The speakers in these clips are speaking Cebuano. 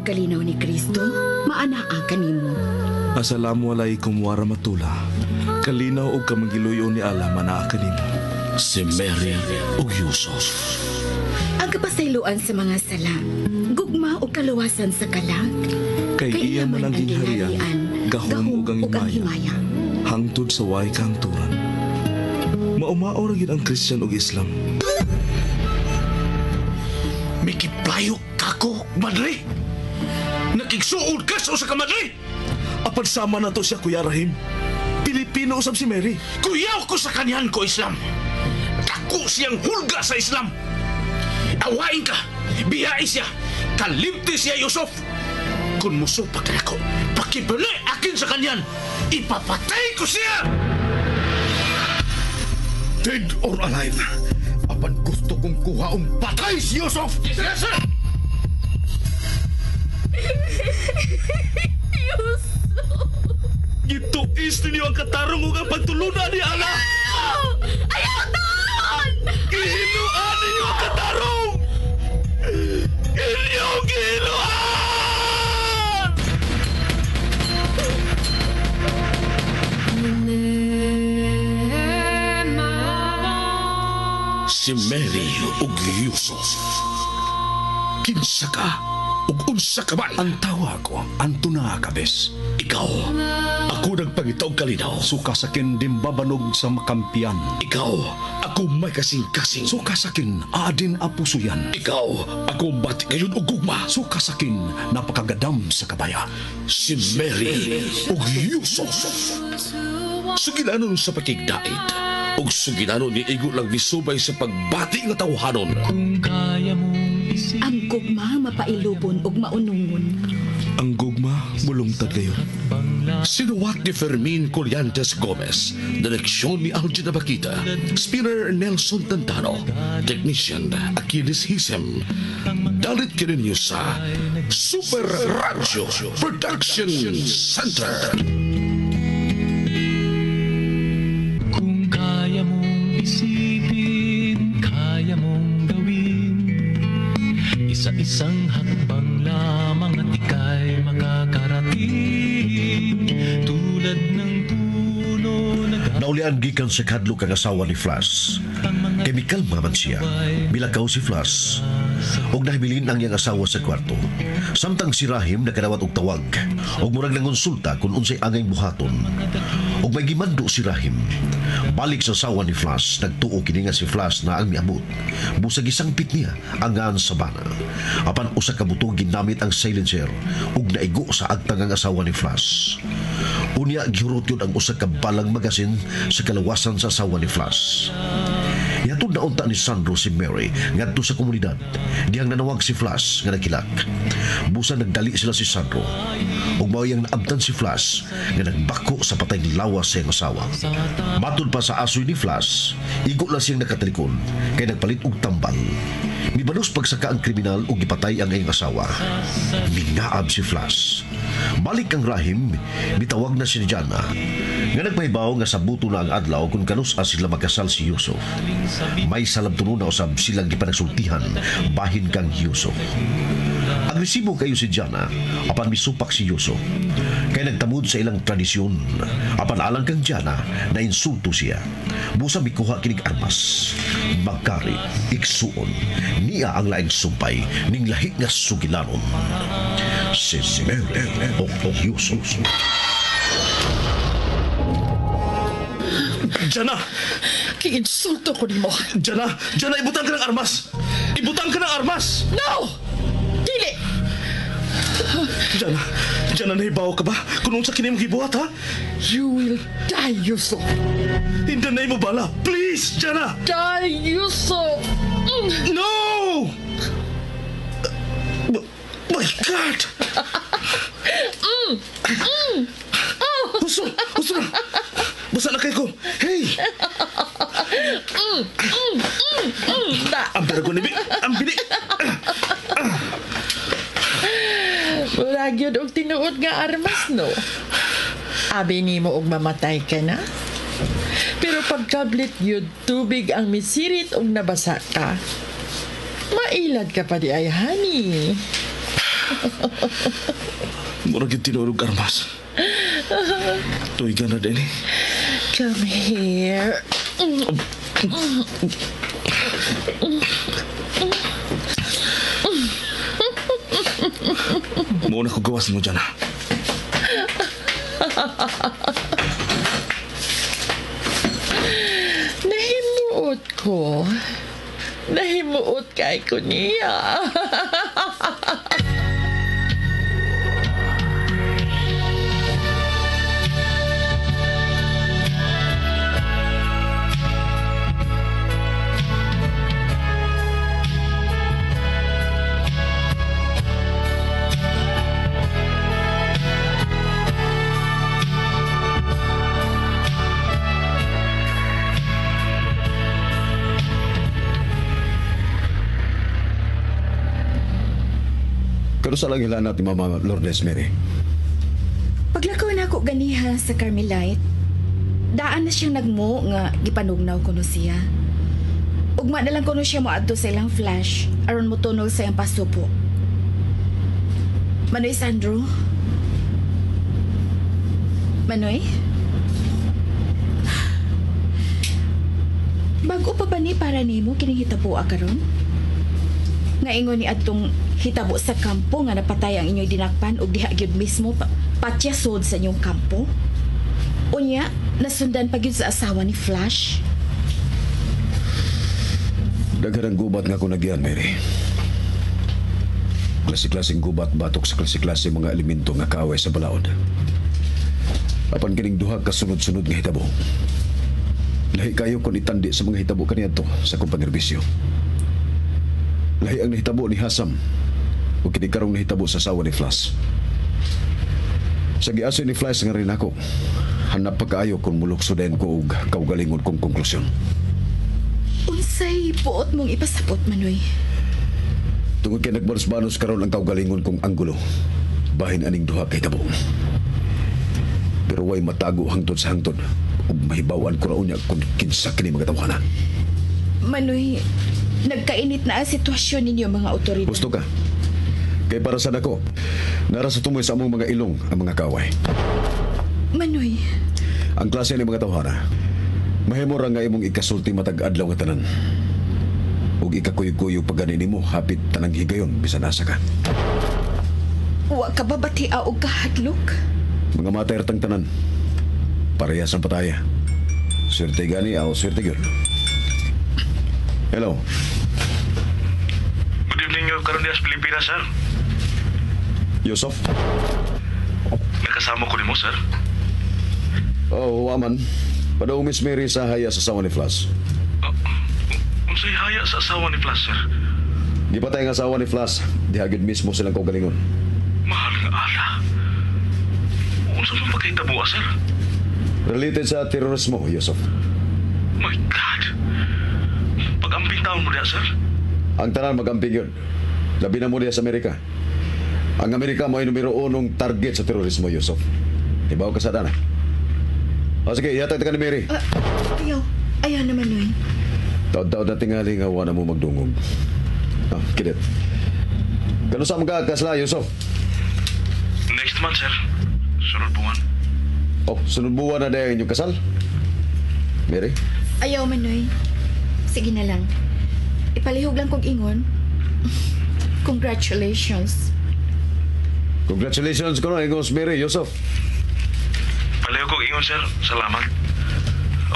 Kalinaw ni Kristo, maanaa kanimo. Assalamu alaikum warahmatullah. Kalinaw og kamangiluyo ni Allah manaa kanimo. Si Mary ug Yusuf. Ang kapasayloan sa mga sala, gugma ug kaluwasan sa kalag. Kay iya man ang gingharian, gahom ug ang himaya. Hangtod sa way kahangturan. Maumao ra gyud ang Christian ug Islam. Mikiplayo kako, madre. Nakigsuod ka sa usa ka madre. Apan sama na to siya, Kuya Rahim. Pilipino usab si Mary. Kuyaw ko sa kanyan ko, Islam. Dako siyang hulga sa Islam. Awain ka, biyai siya, kalimti siya, Yusuf. Kung musupak ka nako, pakibali akin sa kanyan, ipapatay ko siya! Dead or alive, apan gusto kong kuhaong patay si Yusuf! Yes, sir! Gituis ninyo ang katarong ug ang pagtulunan ni Allah. Ayaw taon! Gihinuan ninyo ang katarong! Inyong gihinuan! Si Mary ug Yusuf. Kinsa ka ug unsa ka man? Ang tawa ko, Antona Acabes. Ikaw, ako nagpangita og kalinaw. Suka sakin dimbabanog sa makampiyan. Ikaw, ako may kasing-kasing. Suka sakin adin apusuyan. Ikaw, ako bati ngayon og gugma. Suka sakin napakagadam sa kabaya. Si Mary ug Yusuf. Sugilanon sa pakigdait ug sugilanon ni igo lang misubay sa pagbati nga tawhanon. Ang gugma mapailubon ug maunungon. Ang gugma mulungtad kayo. Sinuwat ni Fermin Collantes Gomez, direksyon ni Algin Abakita, spinner Nelson Tantano, technician Achilles Hisem. Dalit kininyo sa Super Radio Production Center. Kung kaya mong isipin, kaya mong gawin. Isa-isang hakbang lamang at ika'y makakarating. Tulad ng puno na Naulian gikan sa kadlok ang asawa ni Flash. Kay mikalma man siya. Milakaw si Flash. Og nahibilin ang iyang asawa sa kwarto. Samtang si Rahim nakadawat og tawag. Og murag nangonsulta kung unsay angay buhaton. Og may gimando si Rahim. Balik sa asawa ni Flash, nagtuo kini nga si Flash na ang miabot. Busag isangpit niya ang ngaan sa bana. Apan usa ka buto ginamit ang silencer ug naigo sa agtang ang asawa ni Flash. Unya gihurot yun ang usa ka balang magasin sa kalawasan sa asawa ni Flash. Ihatod na unta ni Sandro si Mary ngadto sa komunidad. Dihang nanawag si Flash nga nagkilak. Busa nagdali sila si Sandro. Ug mao iyang naabtan si Flash nga nagbako sa patay lawas sa iyang asawa. Matud pa sa asoy ni Flash, igo lang siyang nakatalikod kay nagpalit og tambal. Mibalos pagsaka ang kriminal ug gipatay ang iyang asawa. Minaab si Flash. Balik ang Rahim, bitawag na si Jana. Nga nagpahibaw nga sa buto na ang adlaw kung kanus-a sila magkasal si Yusuf. May salabtuno na usab silang gipanagsultihan bahin kang Yusuf. Agresibo kayo si Jana apan misupak si Yusuf. Kay nagtamod sa ilang tradisyon. Apan alang kang Jana na insulto siya. Busa mikuha kinig armas. Magkari, iksuon, niya ang laing sumpay ning lahi nga sugilanon. Si Mary o Yusuf. Jana! Kiinsulto ko nimo. Jana! Jana, ibutang ka ng armas! Ibutang ka ng armas! No! Dili! Jana! Jana, nahibaw ka ba? Kung unsa kini mong gibuhat, ha? You will die, Yusuf. Hindi na mo bala. Please, Jana! Die, Yusuf! No! My God! Husto! Husto na! Basta na kayo ko. Hey! Da. Ang pera ko ni Bi! Ang bini! Murag yun og tinuod nga armas, no? Abi nimo og mamatay ka na? Pero pagkablit yun, tubig ang misirit og nabasa ka. Mailad ka pa di ay, honey. Murag yung tinurog armas. Tuigan na din eh. Come here. Muna ko gawas mo dyan, ha? Nahimuot ko. Nahimuot kay ko niya. Pero sa lang hilanat ni Mama Lourdes Mary. Paglakaw na ako ganiha sa Carmelite, daan na siyang nagmo nga gipanugnaw ko no siya. Ugma na lang ko no siya moadto sa ilang flash aron motunog sa iyang pasupo. Manoy Sandro? Manoy? Bago pa ba ni para nimo kining hitaboa karon? Nga ingon ni adtong hitabo sa kampo nga napatay ang inyo'y dinakpan og diha gyud mismo patyasod sa inyong kampo? Unya, nasundan pa gyud sa asawa ni Flash? Daghan ang gubat nga ko nagyan, Mary. Klase-klaseng gubat batok sa klase-klase mga elemento nga kaaway sa balaod. Apan kining duha ka sunod-sunod nga hitabo. Lahi kayo kon itandi sa mga hitabo kaniadto sa akong panerbisyo. Lahi ang nahitabo ni Hasam o kini karong nahitabo sa asawa ni Flash. Sa giaso ni Flash nga rin ako, hanap pa kaayo kung mulukso din ko og kaugalingon kong konklusyon. Unsay buot mong ipasabot, Manoy? Tungod kay nagbanos-banos karon ang kaugalingon kong anggulo, bahin aning duha kay hitabo. Pero way matago hangtod sa hangtod ug mahibaw-an ko ra unya kung kinsa kini mga tawhana. Manoy, nagkainit na ang sitwasyon ninyo mga otoridad. Gusto ka? Kay para sa nako, nara sa tumoy sa among mga ilong ang mga kaway. Manoy, Ang klase ni mga tawhana, mahimo ra nga imong ikasulti matag adlaw nga tanan. Ug ikakuyog-kuyog pag gani nimo hapit tanang higayon bisan asa ka. Wa ka ba batia og kahadlok? Mga matay tang tanan. Parehas ang pataya. Swerte gani aw swerte gyud. Hello. Good evening, karon diya sa Pilipinas, sir. Yusuf? Nakasama ko nimo, sir. Oh, aman. Padaong Miss Mary sa haya sa asawa ni Flash. Unsay haya sa asawa ni Flash, sir? Gipatay ang asawa ni Flash. Diha gyud mismo silang kaugalingon. Mahal nga ala. Unsa man pagkahitabo, sir? Related sa terorismo, Yusuf. My God. Pag-amping taon mo diha, sir? Ang tanan mag-amping yun. Labi na mo diha sa Amerika. Ang Amerika mo ay numero unong target sa terorismo, Yusuf. Ibaw ka sa dana. O sige, ihatag ka ni Mary. Ayaw. Ayaw naman, Noy. Taod-taod na tingali nga wala mo magdungog. Ah, kilit. Kano sa mga kasla, Yusuf? Next month, sir. Sunod buwan. Oh, sunod buwan na dahil inyong kasal. Mary? Ayaw, Manoy. Sige na lang. Ipalihog lang kong ingon. Congratulations. Congratulations ko na, Ingos Mary, Yusuf. Palihog kong ingon, sir. Salamat.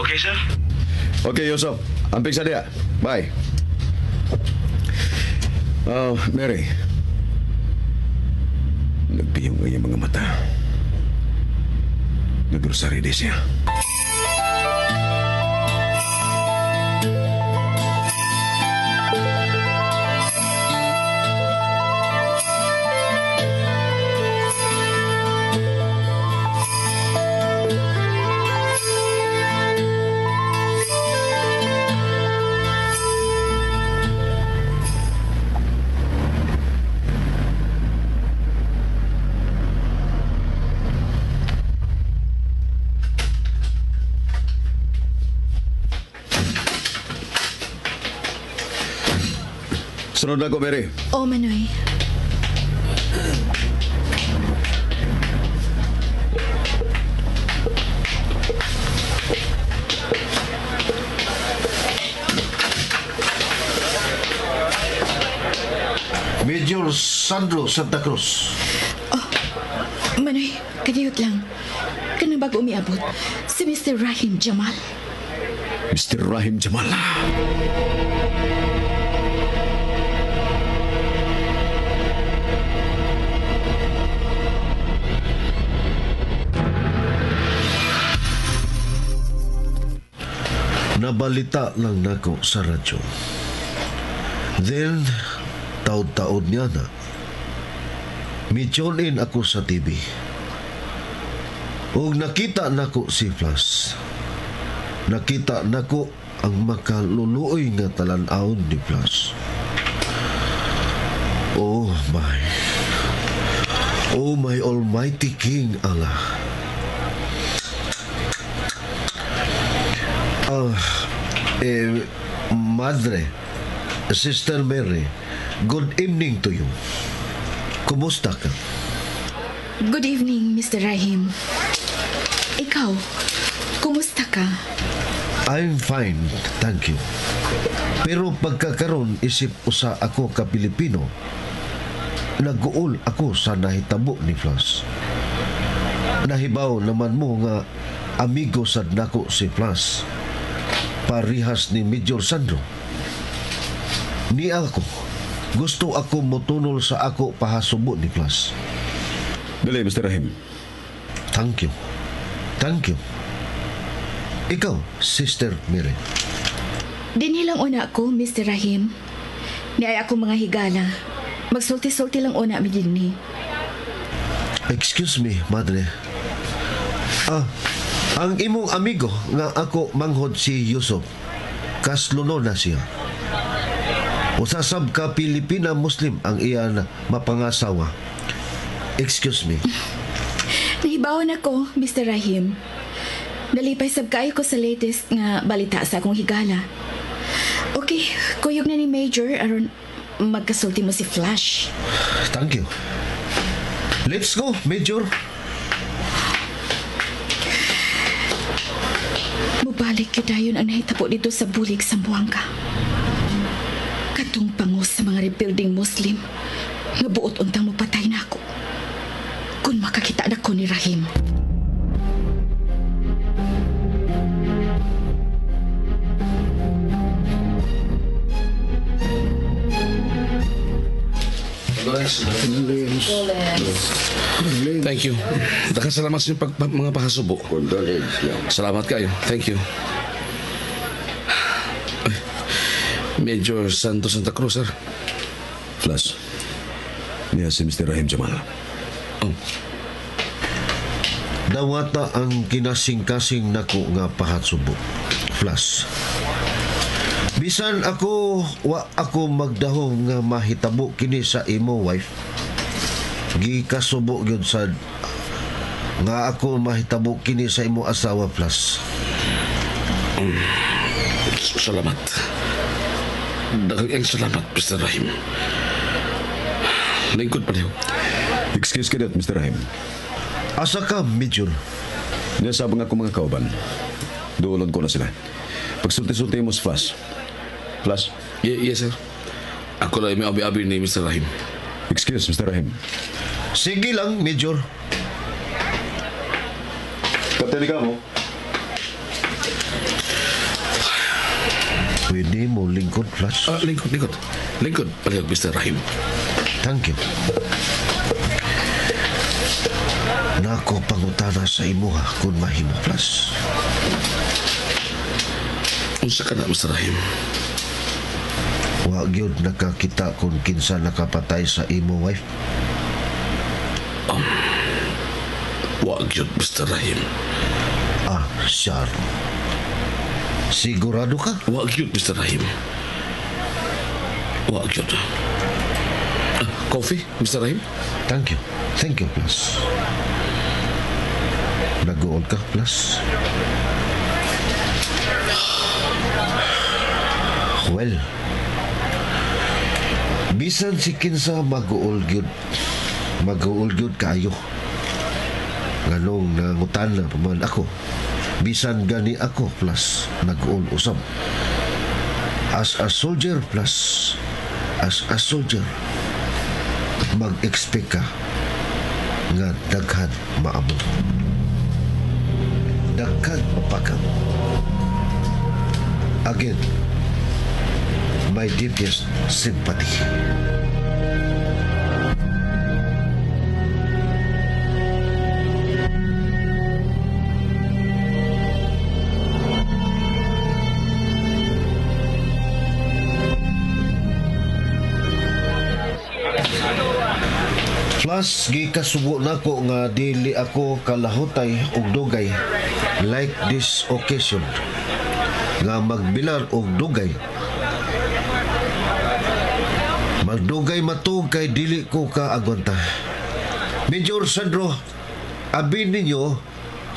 Okay, sir? Okay, Yusuf. Amping sa diya. Bye. Oh, Mary. Nagpiyong ang iyang mga mata. Nagrosary di siya. Sunod na ko, Mary. Oh, Manoy. Major Sandro Santa Cruz. Manoy, kadiyot lang. Kanang bago umiabot, si Mr. Rahim Jamal. Mr. Rahim Jamal. Nabalita lang nako sa radyo. Then, taod-taod niya na. Mi-tune in ako sa TV. Ug nakita nako si Flash. Nakita nako ang makaluluoy nga talan-awon ni Flash. Oh my. Oh my almighty King Allah. Madre, Sister Mary, good evening to you. Kumusta ka? Good evening, Mr. Rahim. Ikaw, kumusta ka? I'm fine, thank you. Pero pagkakaroon isip usa ako ka Pilipino, naguol ako sa nahitabo ni Flash. Nahibaw naman mo nga amigo sad nako si Flash. Parihas ni Major Sandro. Ni ako, gusto ako motunol sa ako pahasubo ni Flash. Dali, Mr. Rahim. Thank you. Thank you. Ikaw, Sister Mary. Dinhi lang una ako, Mr. Rahim. Niay ako mga higala. Magsulti-sulti lang una mi dinhi. Excuse me, Madre. Ang imong amigo nga ako manghod si Yusuf, kasluno na siya. Usasab ka Pilipina Muslim ang iyan mapangasawa. Excuse me. Nahibawan ako, Mr. Rahim. Nalipay sab kaayo ko sa latest nga balita sa akong higala. Okay, kuyog na ni Major aron magkasulti mo si Flash. Thank you. Let's go, Major. Mubalik yun dayon ang nahitabo dito sa Bulig, Zamboanga. Katong pangos sa mga rebuilding Muslim nga buot untang mupatay na ako. Kung makakita na ko ni Rahim. Thank you. Daghang salamat sa inyong mga pakasubo. Salamat kayo. Thank you. Ay, Major Santos Santa Cruz, sir. Flash. Niya si Mr. Rahim Jamal. Oh. Dawata ang kinasing-kasing nako nga pahatsubo. Flash. Bisan ako, wa ako magdahom nga mahitabo kini sa imo wife. Gikasubo gyud sad nga ako mahitabo kini sa imo asawa, Flash. Salamat. Daghang salamat, Mr. Rahim. Lingkod pa niyo. Excuse ka, Mr. Rahim. Asa ka, Major? Niya sabang ako mga kauban. Duolon ko na sila. Pagsulti-sulti mo sa Flash. Flash? Yes, sir. Ako lang may abi-abi ni Mr. Rahim. Excuse, Mr. Rahim. Sige lang, Major. Kapten, ikaw mo. Pwede mo lingkod, Flash. Lingkod, lingkod. Lingkod, palihog, Mr. Rahim. Thank you. Nako pangutana sa imuha kung mahimo, Flash. Unsa ka na, Mr. Rahim? Wa gyud nakakita kung kinsa nakapatay sa imo wife. Wa gyud, Mr. Rahim. Ah, siya. Sigurado ka? Wa gyud, Mr. Rahim. Wa gyud. Coffee, Mr. Rahim? Thank you. Thank you, Plus. Nag-uol ka, Plus? Well, bisan si kinsa mag-uol gyud. Mag-uol gyud kaayo. Nganong nangutana pa man ako, bisan gani ako plus nag-uol usab. As a soldier plus, as a soldier, mag-expect ka nga daghan maamo. Daghan mapakam. Again, my deepest sympathy. Plus, gikasubo nako nga dili ako kalahutay og dugay like this occasion nga magbilar og dugay. Magdugay matug kay dili ko kaagwanta. Major Sandro, abi ninyo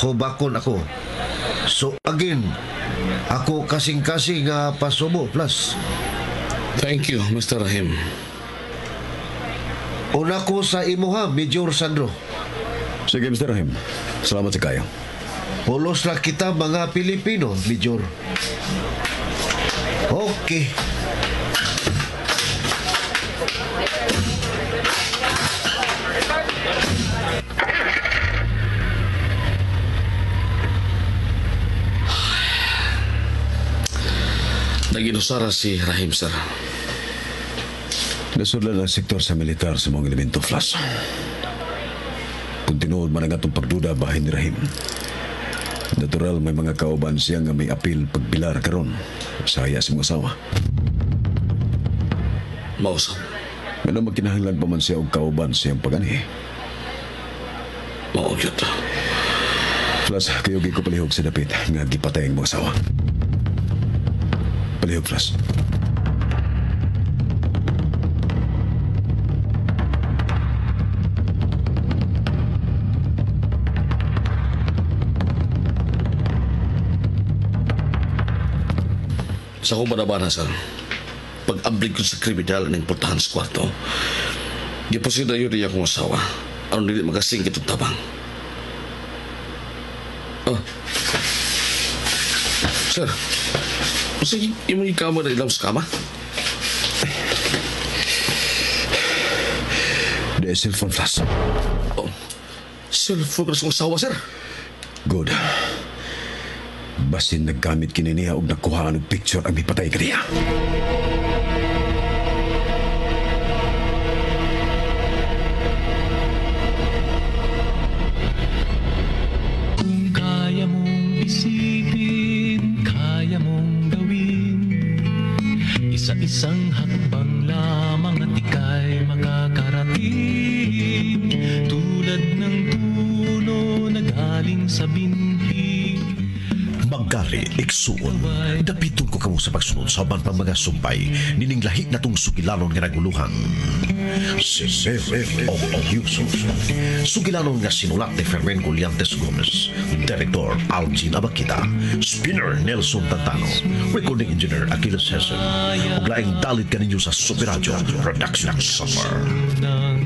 hubakon ako. So again, ako kasing-kasing nga pasubo plus. Thank you, Mr. Rahim. Una ko sa imuha, Major Sandro. Sige, Mr. Rahim. Salamat sa kayo. Pulos na kita mga Pilipino, Major. Okay. Naginusara si Rahim, sir. Nasudlan ang sektor sa militar sa mga elemento, Flash. Kung tinuod man ang atong pagduda, bahin ni Rahim. Natural may mga kauban siya nga may apil pagbilar karon sa haya sa mga asawa. Mausap. Ngano magkinahanglan pa man siya og kauban sa iyang pag-anhi. Mao gyud. Flash, kayo ko palihog sa dapit nga gipatay ang mga asawa. Palihog, Flash. Sa akong banabana, sir, pag-ablig ko sa kriminal ng portahan sa kwarto, gipusin na yun niya akong asawa. Aron dili makasingkit og tabang. Oh. Sir, sige, imong kama na ilam sa kama? The cellphone, Flash. Oh. Cellphone ka sa akong asawa, sir. Good. Basin naggamit kini niya og nakuhaan og picture ang mipatay kaniya. Kung kaya mong isipin, kaya mong gawin. Isa-isang hakbang lamang at ika'y makakarating. Tulad ng puno na galing sa binhi. Magkari, iksuon, dapiton ko kamo sa pagsunod sa uban pang mga sumpay, nining lahi na tong sugilanon nga naguluhan. Si Sir of Yusuf. Sugilanon nga sinulat ni Fermin Goliantes Gomez, Director Algin Abakita, Spinner Nelson Tantano, Recording Engineer Achilles Hessen, ug laing dalit kaninyo sa Super Radio Production Summer. Ng